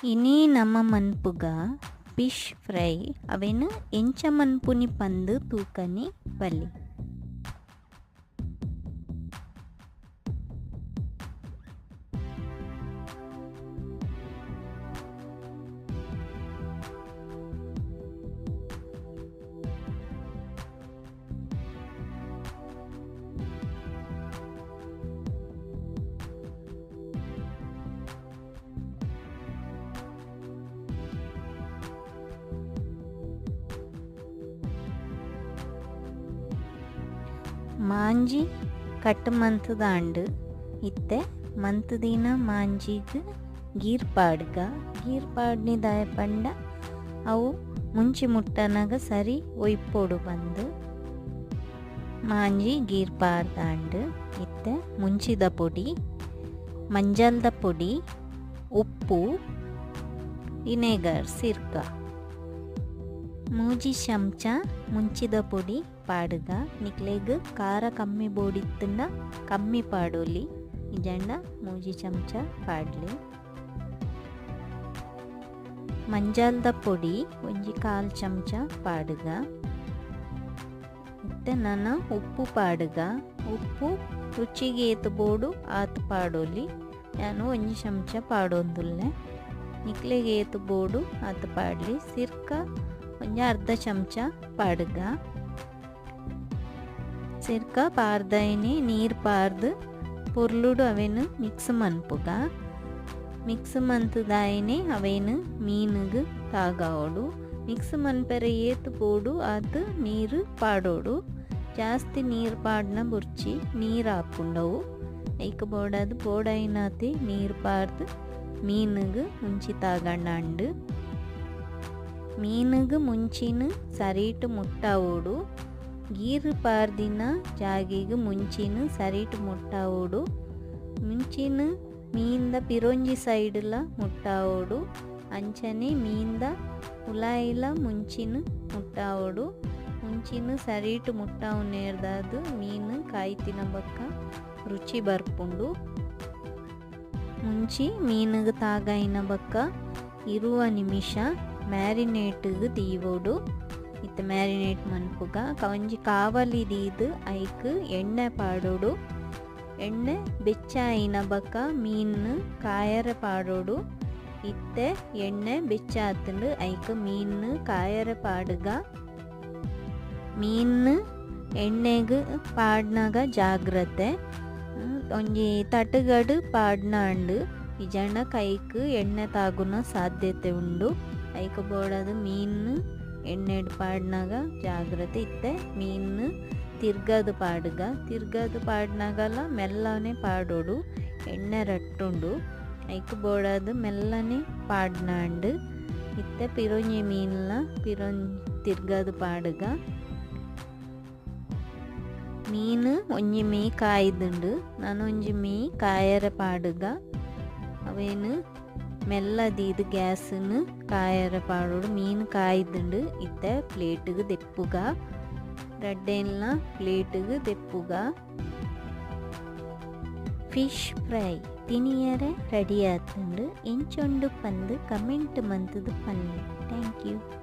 ಇನಿ ನಮ ಮನ್ಪುಗ fish fry ಅವೆನ್ ಎಂಚ ಮನ್ಪುನಿ ಪಂದ್ ತೂಕನಿ ಬಲ್ಲಿ. ಮಾಂಜಿ ಕಟ್ ಮಂತುದಾಂಡ್ ಇತ್ತೆ ಮಂತುದಿನ ಮಾಂಜಿಗ್ ಗೀರ್ ಪಾಡ್ಗ ಗೀರ್ ಪಾಡ್ನಿ ದಾಯ ಪಂಡ ಅವು ಮುಂಚಿ ಮುಟ್ಟನಗ ಸರಿ ಒಯ್ಪೊಡು ಬಂದು ಮಾಂಜಿ ಗೀರ್ ಪಾಡ್ದಾಂಡ್ ಇತ್ತೆ ಮುಂಚಿದ ಪೊಡಿ ಮಂಜಲ್ದ ಪೊಡಿ ಉಪ್ಪು ವಿನೆಗರ್ ಸಿರ್ಕ ಮೂಜಿ ಚಮಚ ಮುಂಚಿದ ಪೊಡಿ ಪಾಡುಗ. ನಿಕ್ಲೆಗ್ ಖಾರ ಕಮ್ಮಿ ಬೋಡಿತ್ತುಂಡ ಕಮ್ಮಿ ಪಾಡೋಲಿ ಇಜಂಡ ಮೂಜಿ ಚಮಚ ಪಾಡ್ಲಿ. ಮಂಜಲ್ದ ಪೊಡಿ ಒಂಜಿ ಕಾಲ್ ಚಮಚ ಪಾಡುಗ. ಇತ್ತೆ ನನ ಉಪ್ಪು ಪಾಡುಗ. ಉಪ್ಪು ರುಚಿಗೆ ಏತ್ ಬೋಡು ಆತ್ ಪಾಡೋಲಿ. ನಾನು ಒಂಜಿ ಚಮಚ ಪಾಡೊಂದುಲ್ಲೆ. ನಿಕ್ಲೆಗ್ ಏತ್ ಬೋಡು ಆತ್ ಪಾಡ್ಲಿ. ಸಿರ್ಕ ಒಂಜಿ ಅರ್ಧ ಚಮಚ ಪಾಡುಗ. ಸಿರ್ಕ ಪಾರ್ದೈನಿ ನೀರು ಪಾರ್ದು ಪೊರ್ಲುಡು ಅವೆನ್ ಮಿಕ್ಸ್ ಮನ್ಪುಗ. ಮಿಕ್ಸ್ ಮಂತುದಾಯಿನಿ ಅವೆನ್ ಮೀನುಗ್ ತಾಗಾವೊಡು. ಮಿಕ್ಸ್ ಮನ್ಪೆರೆ ಏತ್ ಬೋಡು ಆತ್ ನೀರು ಪಾಡೋಡು. ಜಾಸ್ತಿ ನೀರು ಪಾಡ್ನ ಬುರ್ಚಿ ನೀರು ಆಪುಂಡವು. ಐಕ್ ಬೋಡಾದ್ ಬೋಡೈನಾತಿ ನೀರು ಪಾರ್ದು ಮೀನುಗ್ ಮುಂಚಿ ತಾಗಂಡಾಂಡು. ಮೀನುಗ್ ಮುಂಚಿನ ಸರಿಟ್ ಮುಟ್ಟಾವೋಡು. ಗೀರು ಪಾರ್ದಿನ ಜಾಗೆಗ್ ಮುಂಚಿನ ಸರಿಟ್ ಮುಟ್ಟಾವೋಡು. ಮುಂಚಿನ ಮೀನ್ದ ಪಿರೊಂಜಿ ಸೈಡ್ಲ ಮುಟ್ಟಾವೋಡು. ಅಂಚನೆ ಮೀನ್ದ ಉಲಾಯಿಲ ಮುಂಚಿನ ಮುಟ್ಟಾವೋಡು. ಮುಂಚಿನ ಸರಿಟ್ ಮುಟ್ಟಾವು ನೇರ್ದಾದ್ ಮೀನು ಕಾಯ್ತಿನ ಬೊಕ್ಕ ರುಚಿ ಬರ್ಪುಂಡು. ಮುಂಚಿ ಮೀನುಗ್ ತಾಗಾಯಿನ ಬೊಕ್ಕ 20 ನಿಮಿಷ ಮ್ಯಾರಿನೇಟ್ಗ್ ದೀವೋಡು. ಇತ್ತೆ ಮ್ಯಾರಿನೇಟ್ ಮನ್ಪುಗ. ಒಂಜಿ ಕಾವಲಿ ದೀದ್ ಐಕ್ ಎಣ್ಣೆ ಪಾಡೋಡು. ಎಣ್ಣೆ ಬೆಚ್ಚ ಆಯಿನ ಬೊಕ್ಕ ಮೀನು ಕಾಯರೆ ಪಾಡೋಡು. ಇತ್ತೆ ಎಣ್ಣೆ ಬೆಚ್ಚ ಆತುಂಡು ಐಕ್ ಮೀನು ಕಾಯರೆ ಪಾಡುಗ. ಮೀನು ಎಣ್ಣೆಗ್ ಪಾಡ್ನಗ ಜಾಗ್ರತೆ. ಒಂಜಿ ತಟುಗಡು ಪಾಡ್ನಾಂಡು ಇಜಂಡ ಕೈಕ್ ಎಣ್ಣೆ ತಾಗುನ ಸಾಧ್ಯತೆ ಉಂಡು. ಐಕ್ ಬೋಡಾದ್ ಮೀನು ಎಣ್ಣೆಡ್ ಪಾಡ್ನಗ ಜಾಗ್ರತೆ. ಇತ್ತೆ ಮೀನು ತಿರ್ಗದು ಪಾಡುಗ. ತಿರ್ಗದು ಪಾಡ್ನಗಲ ಮೆಲ್ಲನೆ ಪಾಡೋಡು. ಎಣ್ಣೆ ರಟ್ಟುಂಡು. ಐಕ್ ಬೋಡಾದ್ ಮೆಲ್ಲನೆ ಪಾಡ್ನಾಂಡು. ಇತ್ತೆ ಪಿರೊಂಜಿ ಮೀನ್ಲ ಪಿರೊಂಜಿ ತಿರ್ಗದು ಪಾಡುಗ. ಮೀನು ಒಂಜಿ ಮೀ ಕಾಯ್ದುಂಡು. ನಾನೊಂಜಿ ಮೀ ಕಾಯರೆ ಪಾಡುಗ. ಅವೇನು ಮೆಲ್ಲ ದೀದ್ ಗ್ಯಾಸ್ನು ಕಾಯರೆ ಪಾಡೋಡು. ಮೀನು ಕಾಯ್ದುಂಡು. ಇತ್ತೆ ಪ್ಲೇಟ್ಗ್ ದೆಪ್ಪುಗ. ರಡ್ಡೆನ್ಲ ಪ್ಲೇಟ್ಗ್ ದೆಪ್ಪುಗ. ಫಿಶ್ ಫ್ರೈ ತಿನಿಯರೆ ರೆಡಿ ಆತುಂಡು. ಎಂಚೊಂಡು ಪಂದ್ ಕಮೆಂಟ್ ಮಂತುದು ಪನ್ಲೆ. Thank you.